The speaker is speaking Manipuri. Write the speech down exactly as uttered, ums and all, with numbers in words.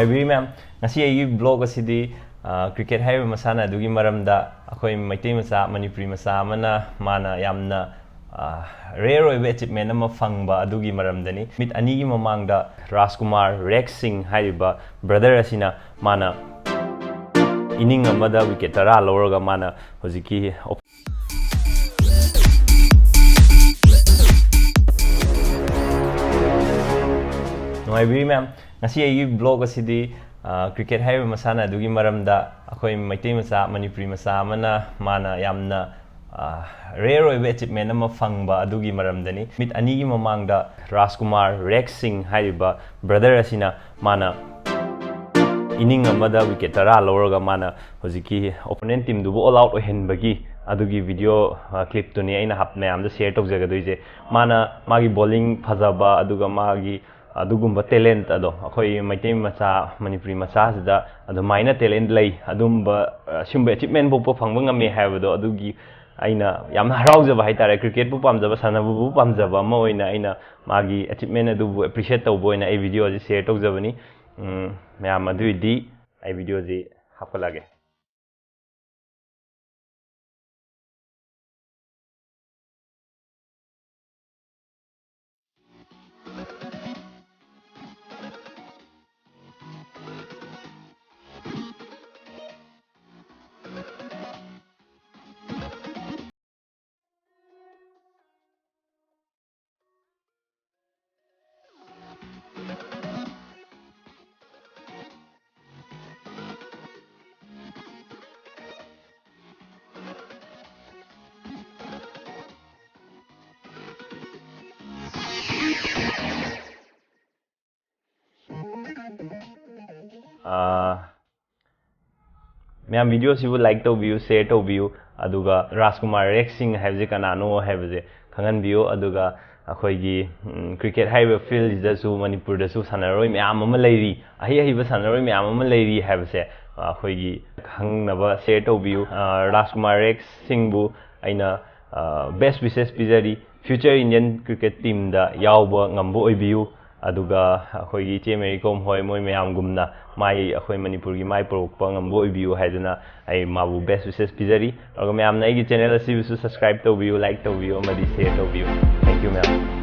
ꯍꯥꯏꯕꯤꯔꯤ ꯃꯌꯥꯝ, ꯉꯁꯤ ꯑꯩꯒꯤ ꯕ꯭ꯂꯣꯒ ꯑꯁꯤꯗꯤ ꯀ꯭ꯔꯤꯀꯦꯠ ꯍꯥꯏꯔꯤꯕ ꯃꯁꯥꯟꯅ ꯑꯗꯨꯒꯤ ꯃꯔꯝꯗ, ꯑꯩꯈꯣꯏ ꯃꯩꯇꯩ ꯃꯆꯥ, ꯃꯅꯤꯄꯨꯔꯤ ꯃꯆꯥ ꯑꯃꯅ ꯃꯥꯅ ꯌꯥꯝꯅ ꯔꯦꯌꯔ ꯑꯣꯏꯕ ꯑꯦꯆꯤꯞꯃꯦꯟ ꯑꯃ ꯐꯪꯕ ꯑꯗꯨꯒꯤ ꯃꯔꯝꯗꯅꯤ꯫ ꯅꯨꯃꯤꯠ ꯑꯅꯤꯒꯤ ꯃꯃꯥꯡꯗ ꯔꯥꯖꯀꯨꯃꯥꯔ ꯔꯦꯛ ꯁꯤꯡ ꯍꯥꯏꯔꯤꯕ ꯕ꯭ꯔꯗꯔ ꯑꯁꯤꯅ ꯃꯥꯅ ꯏꯅꯤꯡ ꯑꯃꯗ ꯋꯤꯀꯦꯠ ꯇꯔꯥ ꯂꯧꯔꯒ ꯃꯥꯅ ꯍꯧꯖꯤꯛꯀꯤ ꯅꯨꯡꯉꯥꯏꯕꯤꯔꯤ ꯃꯌꯥꯝ, ꯉꯁꯤ ꯑꯩꯒꯤ ꯕ꯭ꯂꯣꯒ ꯑꯁꯤꯗꯤ ꯀ꯭ꯔꯤꯀꯦꯠ ꯍꯥꯏꯔꯤꯕ ꯃꯁꯥꯟꯅ ꯑꯗꯨꯒꯤ ꯃꯔꯝꯗ, ꯑꯩꯈꯣꯏ ꯃꯩꯇꯩ ꯃꯆꯥ, ꯃꯅꯤꯄꯨꯔꯤ ꯃꯆꯥ ꯑꯃꯅ ꯃꯥꯅ ꯌꯥꯝꯅ ꯔꯦꯌꯔ ꯑꯣꯏꯕ ꯑꯦꯆꯤꯞꯃꯦꯟ ꯑꯃ ꯐꯪꯕ ꯑꯗꯨꯒꯤ ꯃꯔꯝꯗꯅꯤ꯫ ꯅꯨꯃꯤꯠ ꯑꯅꯤꯒꯤ ꯃꯃꯥꯡꯗ ꯔꯥꯖꯀꯨꯃꯥꯔ ꯔꯦꯛ ꯁꯤꯡ ꯍꯥꯏꯔꯤꯕ ꯕ꯭ꯔꯗꯔ ꯑꯁꯤꯅ ꯃꯥꯅ ꯏꯅꯤꯡ ꯑꯃꯗ ꯋꯤꯀꯦꯠ ꯇꯔꯥ ꯂꯧꯔꯒ ꯃꯥꯅ ꯍꯧꯖꯤꯛꯀꯤ ꯑꯣꯄꯣꯅꯦꯟ ꯇꯤꯝꯗꯨꯕꯨ ꯑꯣꯜ ꯑꯥꯎꯠ ꯑꯣꯏꯍꯟꯕꯒꯤ ꯑꯗꯨꯒꯤ ꯚꯤꯗꯤꯑꯣ ꯀ꯭ꯂꯤꯞꯇꯨꯅꯤ ꯑꯩꯅ ꯍꯥꯞ-, ꯃꯌꯥꯝꯗ ꯁꯤꯌꯔ ꯇꯧꯖꯒꯗꯣꯏꯁꯦ꯫ ꯃꯥꯅ ꯃꯥꯒꯤ ꯕꯣꯂꯤꯡ ꯐꯖꯕ, ꯑꯗꯨꯒ ꯃꯥꯒꯤ ꯑꯗꯨꯒꯨꯝꯕ ꯇꯦꯂꯦꯟꯠ ꯑꯗꯣ ꯑꯩꯈꯣꯏ ꯃꯩꯇꯩ ꯃꯆꯥ, ꯃꯅꯤꯄꯨꯔꯤ ꯃꯆꯥꯁꯤꯗ ꯑꯗꯨꯃꯥꯏꯅ ꯇꯦꯂꯦꯟꯠ ꯂꯩ, ꯑꯗꯨꯝꯕ, ꯑ, ꯁꯤꯒꯨꯝꯕ ꯑꯦꯆꯤꯞꯃꯦꯟ ꯄꯣꯛꯄ ꯐꯪꯕ ꯉꯝꯃꯦ ꯍꯥꯏꯕꯗꯣ, ꯑꯗꯨꯒꯤ ꯑꯩꯅ ꯌꯥꯝꯅ ꯍꯔꯥꯎꯖꯕ ꯍꯥꯏꯇꯥꯔꯦ꯫ ꯀ꯭ꯔꯤꯀꯦꯠꯄꯨ ꯄꯥꯝꯖꯕ, ꯁꯥꯟꯅꯕꯕꯨ ꯄꯥꯝꯖꯕ ꯑꯃ ꯑꯣꯏꯅ ꯑꯩꯅ ꯃꯥꯒꯤ ꯑꯦꯆꯤꯞꯃꯦꯟ ꯑꯗꯨꯕꯨ ꯑꯦꯄ꯭ꯔꯤꯁꯤꯌꯦꯠ ꯇꯧꯕ ꯑꯣꯏꯅ ꯑꯩ ꯚꯤꯗꯤꯑꯣ ꯑꯁꯤ ꯁꯤꯌꯔ ꯇꯧꯖꯕꯅꯤ꯫ ꯎꯝ, ꯃꯌꯥꯝ, ꯑꯗꯨꯏꯗꯤ ꯑꯩ ꯚꯤꯗꯤꯑꯣꯁꯤ ꯍꯥꯞꯀꯠꯂꯛꯑꯒꯦ꯫ ꯑꯥ, ꯃꯌꯥꯝ, ꯚꯤꯗꯤꯑꯣꯁꯤꯕꯨ ꯂꯥꯏꯛ ꯇꯧꯕꯤꯌꯨ, ꯁꯤꯌꯔ ꯇꯧꯕꯤꯌꯨ, ꯑꯗꯨꯒ ꯔꯥꯖꯀꯨꯃꯥꯔ ꯔꯦꯛ ꯁꯤꯡ ꯍꯥꯏꯕꯁꯦ ꯀꯅꯥꯅꯣ ꯍꯥꯏꯕꯁꯦ ꯈꯪꯍꯟꯕꯤꯌꯨ꯫ ꯑꯗꯨꯒ ꯑꯩꯈꯣꯏꯒꯤ, ꯎꯝ, ꯀ꯭ꯔꯤꯀꯦꯠ ꯍꯥꯏꯔꯤꯕ ꯐꯤꯜꯁꯤꯗꯁꯨ ꯃꯅꯤꯄꯨꯔꯗꯁꯨ ꯁꯥꯟꯅꯔꯣꯏ ꯃꯌꯥꯝ ꯑꯃ ꯂꯩꯔꯤ, ꯑꯍꯩ ꯑꯍꯩꯕ ꯁꯥꯟꯅꯔꯣꯏ ꯃꯌꯥꯝ ꯑꯃ ꯂꯩꯔꯤ ꯍꯥꯏꯕꯁꯦ, ꯑ, ꯑꯩꯈꯣꯏꯒꯤ ꯈꯪꯅꯕ ꯁꯤꯌꯔ ꯇꯧꯕꯤꯌꯨ꯫ ꯑ, ꯔꯥꯖꯀꯨꯃꯥꯔ ꯔꯦꯛ ꯁꯤꯡꯕꯨ ꯑꯩꯅ, ꯑ, ꯕꯦꯁ ꯋꯤꯁꯦꯁ ꯄꯤꯖꯔꯤ꯫ ꯐ꯭ꯌꯨꯆꯔ ꯏꯟꯗꯤꯌꯟ ꯀ꯭ꯔꯤꯀꯦꯠ ꯇꯤꯝꯗ ꯌꯥꯎꯕ ꯉꯝꯕ ꯑꯣꯏꯕꯤꯌꯨ꯫ ꯑꯗꯨꯒ ꯑꯩꯈꯣꯏꯒꯤ ꯏꯆꯦ ꯃꯦꯔꯤ ꯀꯣꯝ ꯍꯣꯏ, ꯃꯣꯏ ꯃꯌꯥꯝꯒꯨꯝꯅ ꯃꯥꯏ, ꯑꯩꯈꯣꯏ ꯃꯅꯤꯄꯨꯔꯒꯤ ꯃꯥꯏ ꯄꯨꯔꯛꯄ ꯉꯝꯕ ꯑꯣꯏꯕꯤꯌꯨ ꯍꯥꯏꯗꯨꯅ ꯑꯩ ꯃꯥꯕꯨ best wishes ꯄꯤꯖꯔꯤ꯫ ꯑꯗꯨꯒ ꯃꯌꯥꯝꯅ ꯑꯩꯒꯤ channel ꯑꯁꯤꯕꯨꯁꯨ subscribe ꯇꯧꯕꯤꯌꯨ, like ꯇꯧꯕꯤꯌꯨ ꯑꯃꯗꯤ share ꯇꯧꯕꯤꯌꯨ꯫ Thank you ꯃꯌꯥꯝ꯫